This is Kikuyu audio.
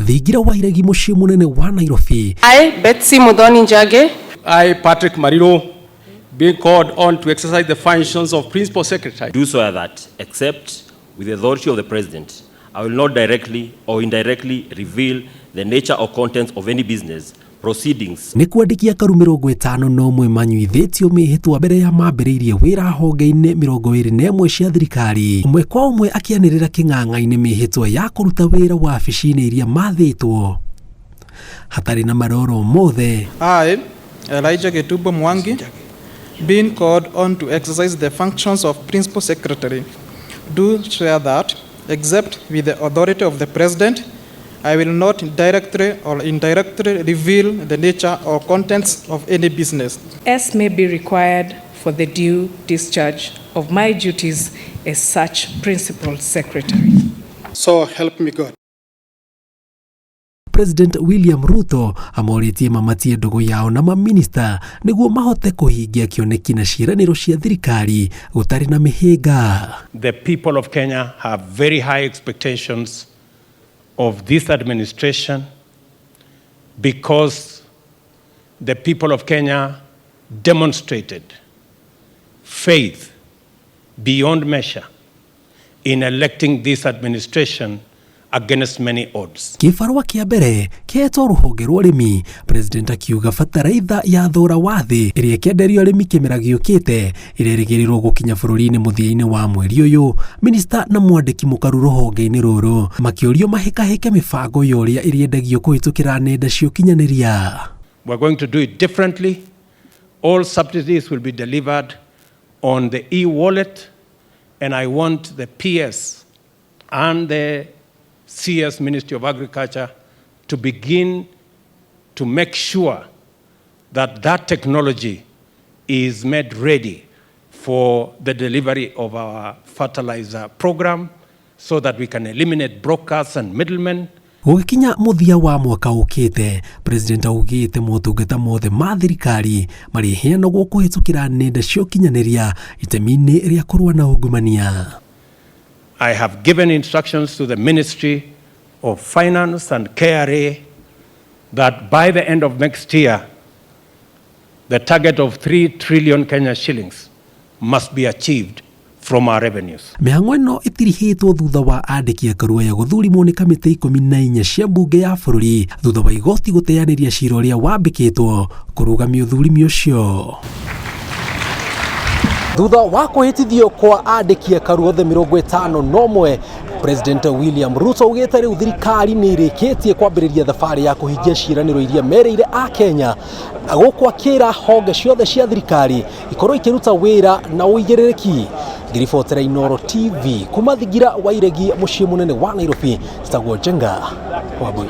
Thingira wa Iregi mũciĩ mũnene wa Nairobi. I, Betsy Muthoni Njage, I, Patrick Mariro, being called on to exercise the functions of Principal Secretary. Do swear that, except with the authority of the President, I will not directly or indirectly reveal the nature or contents of any business, proceedings, Nĩ kwandĩkia karu 51 manyuithĩtio mĩhĩtwa mbere ya mambĩrĩirie wĩra honge-inĩ 21 cia thirikari, ũmwe kwa ũmwe akĩanĩrĩra kĩng'ang'a-inĩ mĩhĩtwa ya kũruta wĩra wabici-inĩ iria mathĩtwo hatarĩ na maroro mothe. I, Elijah Gitubo Mwangi, being called on to exercise the functions of Principal Secretary, do swear that, except with the authority of the President, I will not directly or indirectly reveal the nature or contents of any business as may be required for the due discharge of my duties as such Principal Secretary. So help me God. President William Ruto amorĩtie mamatie ndũgũ yao na maminista nĩguo mahote kũhingia kĩoneki na ciĩranĩro cia thirikari gũtarĩ na mĩhĩnga. The people of Kenya have very high expectations of this administration because the people of Kenya demonstrated faith beyond measure in electing this administration against many odds. Kĩbarũa kĩa mbere kĩhetwo rũhonge rwa ũrĩmi, President akiuga bataraitha ya thogora wa thĩ ĩrĩa ĩkenderio arĩmi kĩmera gĩũkĩte ĩrerĩgĩrĩrwo gũkinya bũrũri-inĩ mũthia-inĩ wa mweri ũyũ. Minista na mwandĩki mũkaru rũhonge-inĩ rũrũ makĩũrio mahĩkahĩke mĩbango ya ũrĩa ĩrĩendagio kũhĩtũkĩra nenda cia ũkinyanĩria. We're going to do it differently. All subsidies will be delivered on the e-wallet, and I want the PS and the CS Ministry of Agriculture to begin to make sure that that technology is made ready for the delivery of our fertilizer program so that we can eliminate brokers and middlemen. Gũgĩkinya mũthia wa mwaka ũkĩte, President augĩte motungata mothe ma thirikari marĩheanagwo kũhĩtũkĩra nenda cia ũkinyanĩria itemi-inĩ rĩa kũrũa na ungumania. I have given instructions to the Ministry of Finance and KRA that by the end of next year, the target of 3 trillion Kenya shillings must be achieved from our revenues. Mĩhang'o ĩno ĩtirihĩtwo thutha wa andĩki akaru aya gũthurimwo nĩ kamĩtĩ 14 cia mbunge ya bũrũri thutha wa igoti gũteanĩria cira ũrĩa wambĩkĩtwo kũrũgamia ũthurimi ũcio. Thutha wa kwĩhĩtithio kwa andĩki akaru othe 51, President William Ruto augĩte rĩu thirikari nĩ ĩrĩkĩtie kwambĩrĩria thabarĩ ya kũhingia ciĩranĩro iria merĩire a Kenya, gũkũ akĩra honge ciothe cia thirikari ikorwo ikĩruta wĩra na ũigĩrĩrĩki. Ngĩribotera Inooro TV kuma Thingira wa Iregi mũciĩ mũnene wa Nairobi, njĩtagwo Njenga Wambui.